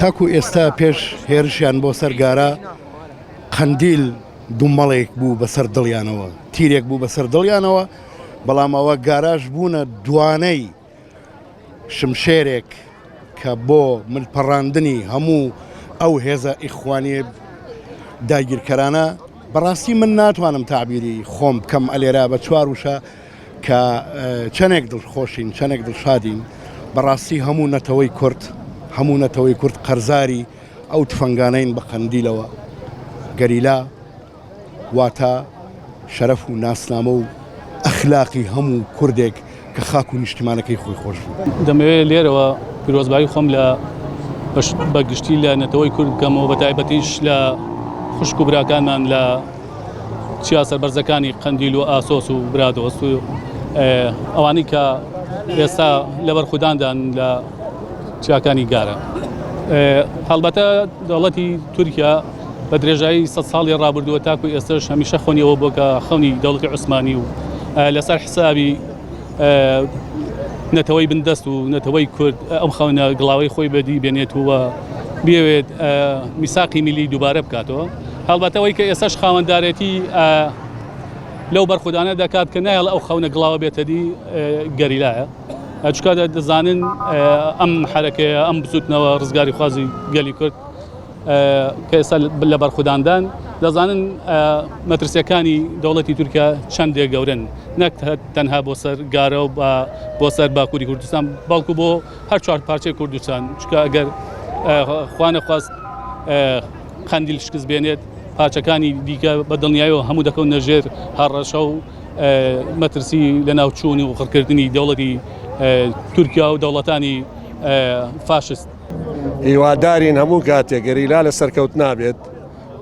تاکو ئێستا پێش هێرشیان بۆ سەر گارا، قەندیل دومەڵێک بوو بەسەر دڵیانەوە، تیرێک بوو بەسەر دڵیانەوە، بەڵام ئەوە گاراش بوونە دوانەی شمشێرێک کە بۆ ملپەڕاندنی هەموو ئەو هێزە ئیخوانیە داگیرکەرانە، بەڕاستی من ناتوانم تەعبیری خۆم بکەم ئەلێرا بە چوار وشە کە چەندێک دڵخۆشین چەندێک دڵشادین بەڕاستی هەموو نەتەوەی کورد هەموو نەتەوەی کورد قەرزاری ئەو تفەنگانەین بە قەندیلەوە گەریلا واتە شەرەف و ناسنامە و ئەخلاقی هەموو کوردێک کە خاک و نیشتیمانەکەی خۆی خۆش بوو. دەمەوێت لێرەوە پیرۆزبایی خۆم لە بە گشتی لە نەتەوەی کورد بکەمەوە بە تایبەتیش لە خوشک و براکانمان لە چیا سەربەرزەکانی قەندیل و ئاسۆس و برادۆست و ئەوانەی کە ئێستا لە بەرخوداندان لە چیاکانی گارە. هەڵبەتە دەوڵەتی تورکیا بە درێژایی سە ساڵی ڕابردووە تاکو ئێستش هەمیشە خۆنیەوە بۆ کە خەونی دەوڵەتی عوسمانی و لەسەر حسابی نەتەوەی بندەست و نەتەوەی کورد ئەم خەونە گڵاوەی خۆی بەدی بێنێت و بێوێت میساقی میلی دووبارە بکاتەوە هەڵبەتەوەی کە ئێستاش خاوەندارێتی لەو بەرخودانە دەکات کە نایەڵ ئەو خەونە گڵاوە بێتەدی گەریلایە چکە دەزانن ئەم حرەکەیە ئەم بزوتنەوە ڕزگاری خوازی گەلی کورد کە ئێستا لە بەرخوداندان دەزانن مەترسیەکانی دەوڵەتی تورکیا چەندێک گەورن نەک تەنها بۆ سەر گارە و بۆ سەر باکووری کوردستان بەڵکو بۆ هەر چوار پارچەی کوردستان چکە ئەگەر خوانە خواست قەندیل شکست بێنێت پارچەکانی دیکە بە دڵنیایەوە هەموو دەکەونە ژێر هەڕەشە و مەترسی لە ناوچوونی و قڕکردنی دەوڵەتی تورکیا و دەوڵەتانی فاشست. هیوادارین هەموو کاتێک گەریلا لە سەرکەوتنا بێت،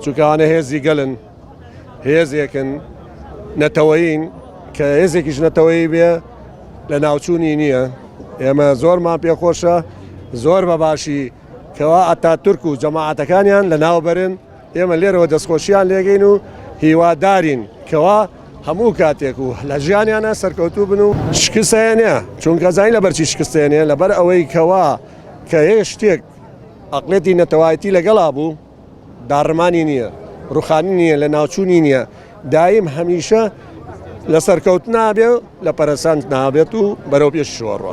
چونکە ئەوانە هێزی گەلن، هێزێکن نەتەوەیین، کە هێزێکیش نەتەوەیی بێ لە ناوچوونی نییە. ئێمە زۆرمان پێخۆشە زۆر بە باشی کەوا ئەتاتورک و جەماعەتەکانیان لە ناو بەرن، ئێمە لێرەوە دەستخۆشیان لێگەین و هیوادارین کەوا هەموو کاتێک و لە ژیانیانە سەرکەوتوو بن و شکست هێنێ چونکە زانین لەبەرچی شکست هێنێ لەبەر ئەوەی کەوا کە هێ شتێک ئەقلێتی نەتەوایەتی لەگەڵا بوو داڕمانی نییە ڕوخانی نییە لە ناوچوونی نییە دایم هەمیشە لە سەرکەوت نابێ و لە پەرەسەند نابێت و بەرەو پێش شۆڕوە.